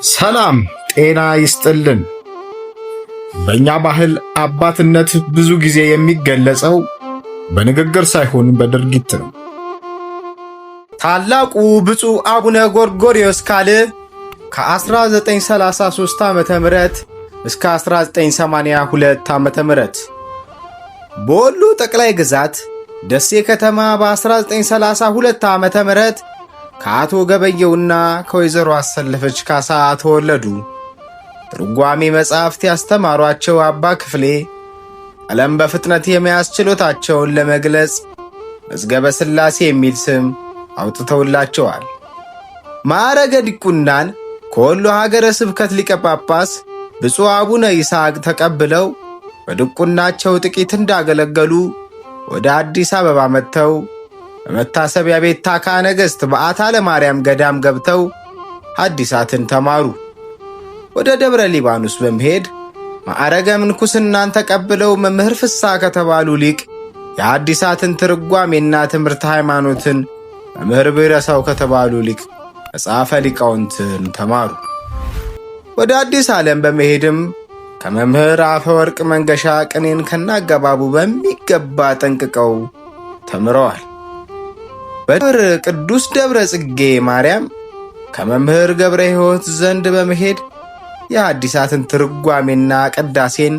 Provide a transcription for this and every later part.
ሰላም ጤና ይስጥልን። በእኛ ባህል አባትነት ብዙ ጊዜ የሚገለጸው በንግግር ሳይሆን በድርጊት ነው። ታላቁ ብፁዕ አቡነ ጎርጎርዮስ ካልዕ ከ1933 ዓ.ም እስከ 1982 ዓ.ም በወሎ ጠቅላይ ግዛት ደሴ ከተማ በ1932 ዓ.ም ከአቶ ገበየውና ከወይዘሮ አሰለፈች ካሳ ተወለዱ። ትርጓሜ መጻሕፍት ያስተማሯቸው አባ ክፍሌ ቀለም በፍጥነት የመያዝ ችሎታቸውን ለመግለጽ መዝገበ ሥላሴ የሚል ስም አውጥተውላቸዋል። ማዕረገ ዲቁናን ከወሎ ሀገረ ስብከት ሊቀ ጳጳስ ብፁዕ አቡነ ይስሐቅ ተቀብለው በድቁናቸው ጥቂት እንዳገለገሉ ወደ አዲስ አበባ መጥተው በመታሰቢያ ቤት ታካ ነገሥት በዓታ ለማርያም ገዳም ገብተው ሐዲሳትን ተማሩ። ወደ ደብረ ሊባኖስ በመሄድ ማዕረገ ምንኩስናን ተቀብለው መምህር ፍስሐ ከተባሉ ሊቅ የሐዲሳትን ትርጓሜና ትምህርተ ሃይማኖትን፣ መምህር ብረሳው ከተባሉ ሊቅ መጽሐፈ ሊቃውንትን ተማሩ። ወደ አዲስ ዓለም በመሄድም ከመምህር አፈወርቅ መንገሻ ቅኔን ከናገባቡ በሚገባ ጠንቅቀው ተምረዋል። በደብረ ቅዱስ ደብረ ጽጌ ማርያም ከመምህር ገብረ ሕይወት ዘንድ በመሄድ የሐዲሳትን ትርጓሜና ቅዳሴን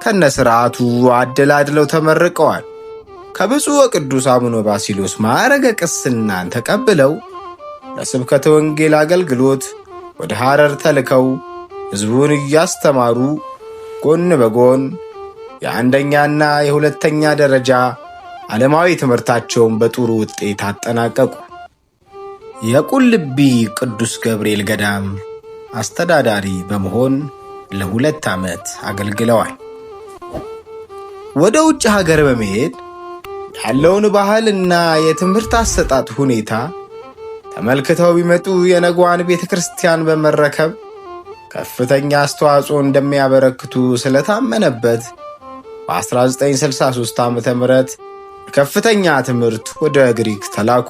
ከነሥርዓቱ አደላድለው ተመርቀዋል። ከብፁዕ ወቅዱስ አቡነ ባሲሎስ ማዕረገ ቅስናን ተቀብለው ለስብከተ ወንጌል አገልግሎት ወደ ሐረር ተልከው ሕዝቡን እያስተማሩ ጎን በጎን የአንደኛና የሁለተኛ ደረጃ ዓለማዊ ትምህርታቸውን በጥሩ ውጤት አጠናቀቁ። የቁልቢ ቅዱስ ገብርኤል ገዳም አስተዳዳሪ በመሆን ለ2 ዓመት አገልግለዋል። ወደ ውጭ ሀገር በመሄድ ያለውን ባህል እና የትምህርት አሰጣጥ ሁኔታ ተመልክተው ቢመጡ የነጓን ቤተ ክርስቲያን በመረከብ ከፍተኛ አስተዋጽኦ እንደሚያበረክቱ ስለታመነበት በ1963 ዓ ም ከፍተኛ ትምህርት ወደ ግሪክ ተላኩ።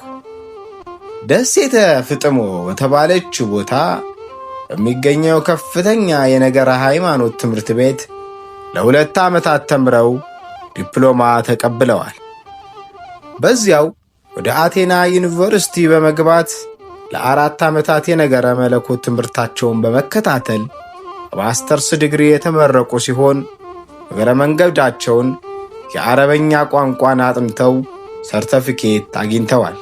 ደሴተ ፍጥሞ በተባለችው ቦታ በሚገኘው ከፍተኛ የነገረ ሃይማኖት ትምህርት ቤት ለ2 ዓመታት ተምረው ዲፕሎማ ተቀብለዋል። በዚያው ወደ አቴና ዩኒቨርሲቲ በመግባት ለ4 ዓመታት የነገረ መለኮት ትምህርታቸውን በመከታተል በማስተርስ ዲግሪ የተመረቁ ሲሆን እግረ መንገዳቸውን የአረበኛ ቋንቋን አጥንተው ሰርተፊኬት አግኝተዋል።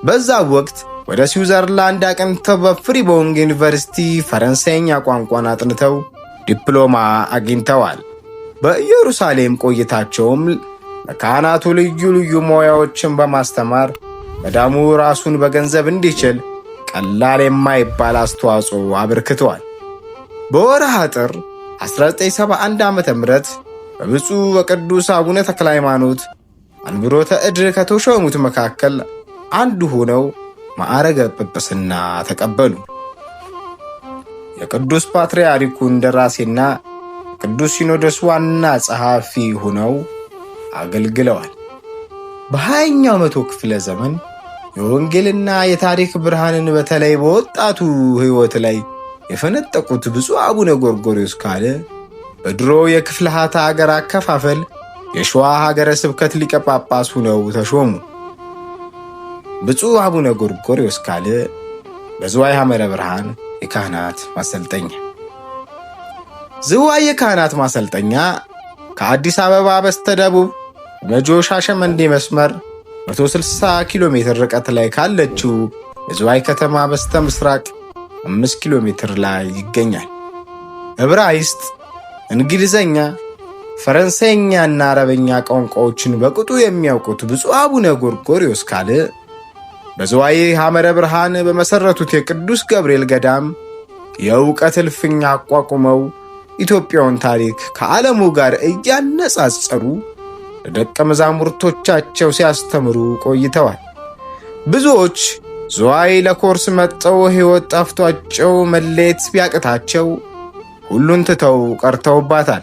በዛው ወቅት ወደ ስዊዘርላንድ አቅንተው በፍሪቦንግ ዩኒቨርሲቲ ፈረንሳይኛ ቋንቋን አጥንተው ዲፕሎማ አግኝተዋል። በኢየሩሳሌም ቆይታቸውም ለካህናቱ ልዩ ልዩ ሙያዎችን በማስተማር ገዳሙ ራሱን በገንዘብ እንዲችል ቀላል የማይባል አስተዋጽኦ አበርክተዋል። በወርሃ ጥር 1971 ዓ ም በብፁዕ ወቅዱስ አቡነ ተክለ ሃይማኖት አንብሮተ እድ ከተሾሙት መካከል አንዱ ሆነው ማዕረገ ጵጵስና ተቀበሉ። የቅዱስ ፓትርያርኩ እንደራሴና የቅዱስ ሲኖዶስ ዋና ጸሐፊ ሆነው አገልግለዋል። በ20ኛው መቶ ክፍለ ዘመን የወንጌልና የታሪክ ብርሃንን በተለይ በወጣቱ ሕይወት ላይ የፈነጠቁት ብፁዕ አቡነ ጎርጎርዮስ ካልዕ በድሮ የክፍለ ሀገር አከፋፈል የሸዋ ሀገረ ስብከት ሊቀ ጳጳስ ሆነው ተሾሙ። ብፁዕ አቡነ ጎርጎርዮስ ካልዕ በዝዋይ ሐመረ ብርሃን የካህናት ማሰልጠኛ። ዝዋይ የካህናት ማሰልጠኛ ከአዲስ አበባ በስተደቡብ በመጆ ሻሸመኔ መስመር 160 ኪሎ ሜትር ርቀት ላይ ካለችው የዝዋይ ከተማ በስተ ምስራቅ 5 ኪሎ ሜትር ላይ ይገኛል። ዕብራይስጥ፣ እንግሊዘኛ፣ ፈረንሳይኛና አረበኛ ቋንቋዎችን በቅጡ የሚያውቁት ብፁዕ አቡነ ጎርጎርዮስ ካልዕ በዝዋይ ሐመረ ብርሃን በመሠረቱት የቅዱስ ገብርኤል ገዳም የእውቀት እልፍኝ አቋቁመው ኢትዮጵያውን ታሪክ ከዓለሙ ጋር እያነጻጸሩ ለደቀ መዛሙርቶቻቸው ሲያስተምሩ ቆይተዋል። ብዙዎች ዝዋይ ለኮርስ መጥተው ሕይወት ጠፍቷቸው መለየት ቢያቅታቸው ሁሉን ትተው ቀርተውባታል።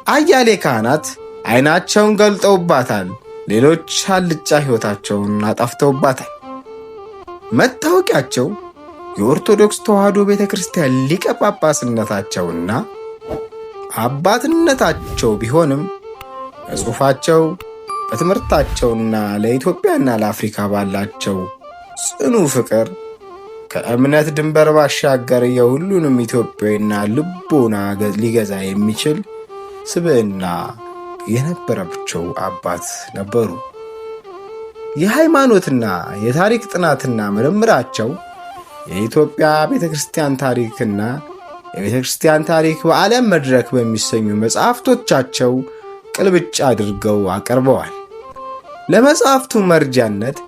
አያሌ ካህናት ዓይናቸውን ገልጠውባታል። ሌሎች አልጫ ሕይወታቸውን አጠፍተውባታል። መታወቂያቸው የኦርቶዶክስ ተዋሕዶ ቤተ ክርስቲያን ሊቀ ጳጳስነታቸውና አባትነታቸው ቢሆንም በጽሑፋቸው፣ በትምህርታቸውና ለኢትዮጵያና ለአፍሪካ ባላቸው ጽኑ ፍቅር ከእምነት ድንበር ባሻገር የሁሉንም ኢትዮጵያዊና ልቦና ሊገዛ የሚችል ስብዕና የነበረባቸው አባት ነበሩ። የሃይማኖትና የታሪክ ጥናትና ምርምራቸው የኢትዮጵያ ቤተ ክርስቲያን ታሪክና የቤተ ክርስቲያን ታሪክ በዓለም መድረክ በሚሰኙ መጽሐፍቶቻቸው ቅልብጭ አድርገው አቅርበዋል። ለመጽሐፍቱ መርጃነት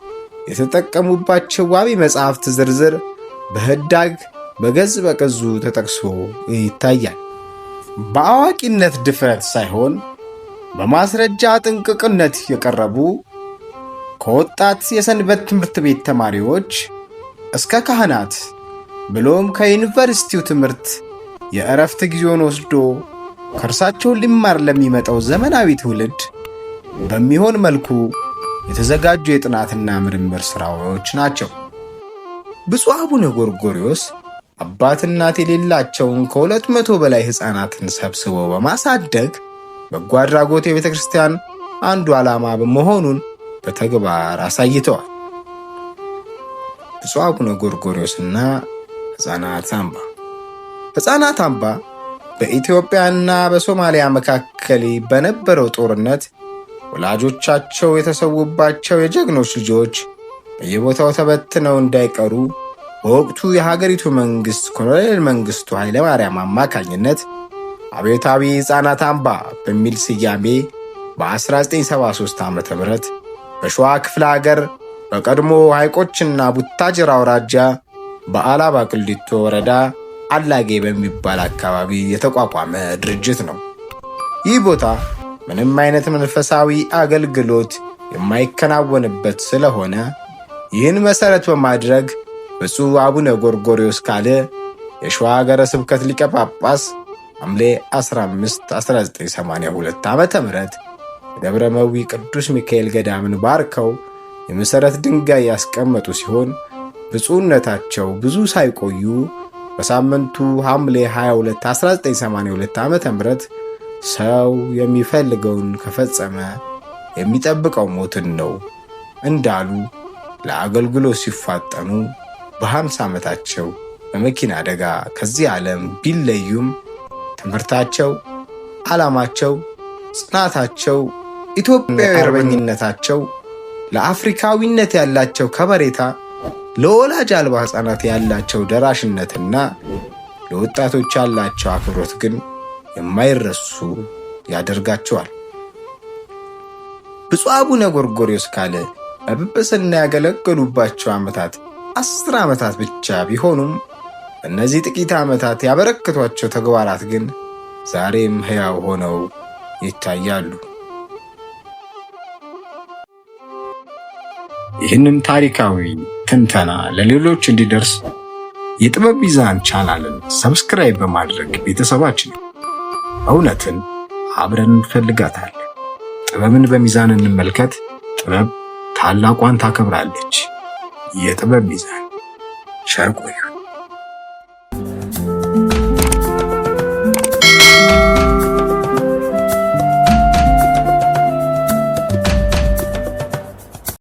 የተጠቀሙባቸው ዋቢ መጽሐፍት ዝርዝር በህዳግ በገጽ በገጹ ተጠቅሶ ይታያል። በአዋቂነት ድፍረት ሳይሆን በማስረጃ ጥንቅቅነት የቀረቡ፣ ከወጣት የሰንበት ትምህርት ቤት ተማሪዎች እስከ ካህናት ብሎም ከዩኒቨርሲቲው ትምህርት የእረፍት ጊዜውን ወስዶ ከእርሳቸው ሊማር ለሚመጣው ዘመናዊ ትውልድ በሚሆን መልኩ የተዘጋጁ የጥናትና ምርምር ሥራዎች ናቸው። ብፁዕ አቡነ ጎርጎርዮስ አባት እናት የሌላቸውን ከ200 በላይ ሕፃናትን ሰብስበው በማሳደግ በጎ አድራጎት የቤተ ክርስቲያን አንዱ ዓላማ መሆኑን በተግባር አሳይተዋል። ብፁዕ አቡነ ጎርጎርዮስና ሕፃናት አምባ። ሕፃናት አምባ በኢትዮጵያና በሶማሊያ መካከል በነበረው ጦርነት ወላጆቻቸው የተሰዉባቸው የጀግኖች ልጆች በየቦታው ተበትነው እንዳይቀሩ በወቅቱ የሀገሪቱ መንግሥት ኮሎኔል መንግሥቱ ኃይለማርያም አማካኝነት አብዮታዊ ሕፃናት አምባ በሚል ስያሜ በ1973 ዓ ም በሸዋ ክፍለ ሀገር በቀድሞ ሐይቆችና ቡታጅራ አውራጃ በአላባ ቅሊቶ ወረዳ አላጌ በሚባል አካባቢ የተቋቋመ ድርጅት ነው። ይህ ቦታ ምንም አይነት መንፈሳዊ አገልግሎት የማይከናወንበት ስለሆነ ይህን መሠረት በማድረግ ብፁዕ አቡነ ጎርጎርዮስ ካለ የሸዋ ሀገረ ስብከት ሊቀ ጳጳስ ሐምሌ 15 1982 ዓ ም የደብረ መዊ ቅዱስ ሚካኤል ገዳምን ባርከው የመሠረት ድንጋይ ያስቀመጡ ሲሆን፣ ብፁዕነታቸው ብዙ ሳይቆዩ በሳምንቱ ሐምሌ 22 1982 ዓ ም ሰው የሚፈልገውን ከፈጸመ የሚጠብቀው ሞትን ነው እንዳሉ ለአገልግሎት ሲፋጠኑ በ50 ዓመታቸው በመኪና አደጋ ከዚህ ዓለም ቢለዩም ትምህርታቸው፣ ዓላማቸው፣ ጽናታቸው፣ ኢትዮጵያዊ አርበኝነታቸው፣ ለአፍሪካዊነት ያላቸው ከበሬታ፣ ለወላጅ አልባ ሕፃናት ያላቸው ደራሽነትና ለወጣቶች ያላቸው አክብሮት ግን የማይረሱ ያደርጋቸዋል። ብፁዕ አቡነ ጎርጎርዮስ ካለ በጵጵስና ያገለገሉባቸው ዓመታት 10 ዓመታት ብቻ ቢሆኑም እነዚህ ጥቂት ዓመታት ያበረከቷቸው ተግባራት ግን ዛሬም ሕያው ሆነው ይታያሉ። ይህንን ታሪካዊ ትንተና ለሌሎች እንዲደርስ የጥበብ ሚዛን ቻናልን subscribe በማድረግ ቤተሰባችን፣ እውነትን አብረን እንፈልጋታለን። ጥበብን በሚዛን እንመልከት። ጥበብ ታላቋን ታከብራለች። የጥበብ ሚዛን። ቸር ቆዩ።